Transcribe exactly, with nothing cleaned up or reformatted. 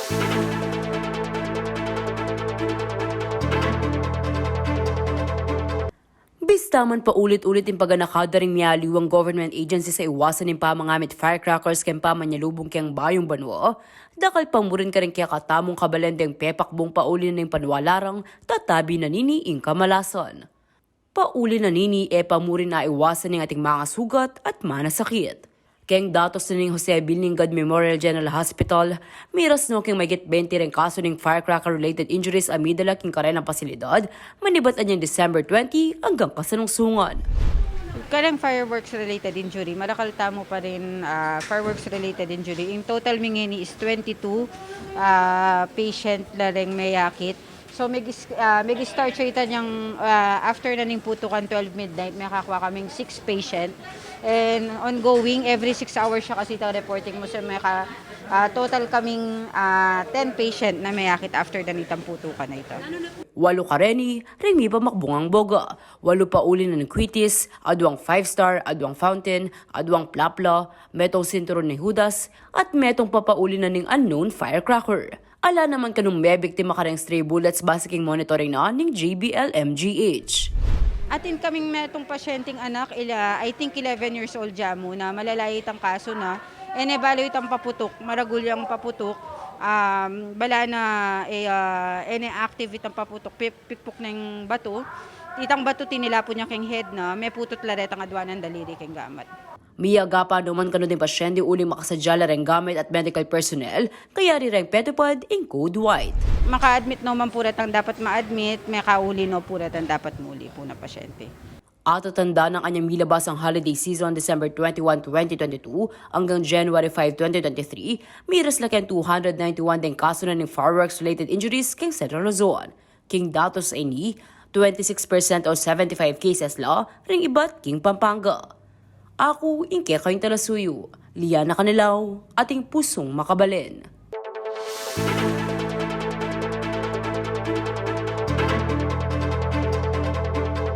Bista man paulit-ulit ing paganakada ring mialiwang government agency sa iwasan ing pamangamit firecrackers keng pamanyalubung keng bayung banua, dakal pa mu rin karing kekatamung kabalen deng pepakbung pauli na ning panuala rang tatabi na nini ing kamalasan. Pauli na nini e pa mu rin naiwasan ing ating mangasugat at manasakit. Keng datos na ning Jose Bilningad Memorial General Hospital, miras no keng mayigit bente reng kasu ning firecracker-related injuries a midala keng karenang pasilidad, manibat anyang December twenty anggang kasalungsungan. Kareng fireworks-related injury, marakal tamu pa rin, ah, fireworks-related injury. Ing total mi ngeni is twenty-two, ah, patient la reng meyakit. So, mig-, ah, mig-start siya ita niyang, ah, after na ning putukan, twelve midnight, mekakua kaming six patient. And ongoing, every six hours siya kasi itang reporting mu. So, meka-, ah, total kaming, ah, ten patient na meyakit after na nitang putukan a ita. Walu kareni ring mipamakbungang boga. Walu pauli na ning Quitis, aduang Five Star, aduang Fountain, aduang Plapla, metung Sinturon ni Judas, at metung pa pauli na ning unknown firecracker. Ala naman kanung mebiktima kareng stray bullets base king monitoring na ning J B L M G H. Atin kaming metung pasyenteng anak, ila, I think eleven years old ya mu na, malala ya itang kasu na. E ne balu itang paputuk, maragul yang paputuk. Um, bala na, e, ah, e ne active itang paputuk, pi-, pikpuk neng batu. Itang batu tinilapun ya keng head na, meputut la retang adua nang daliri keng gamat. Miyagapan no man kanu ding pasyente uling makasadya la reng gamit at medical personnel, kayari reng petupad ing Code White. Maka-admit no man pu retang dapat ma-admit, mekauli no pu retang dapat muli pu na pasyente. Atatanda nang anyang milabas ang holiday season, December twenty-one, twenty twenty-two, anggang January five, twenty twenty-three, miras la keng two hundred ninety-one deng kasu na ning fireworks-related injuries keng Central Luzon. King datos a ini, twenty-six percent o seventy-five cases la ring ibat king Pampanga. Aku ing kekayung talasuyu, Liana Canelao, ating pusung makabalen.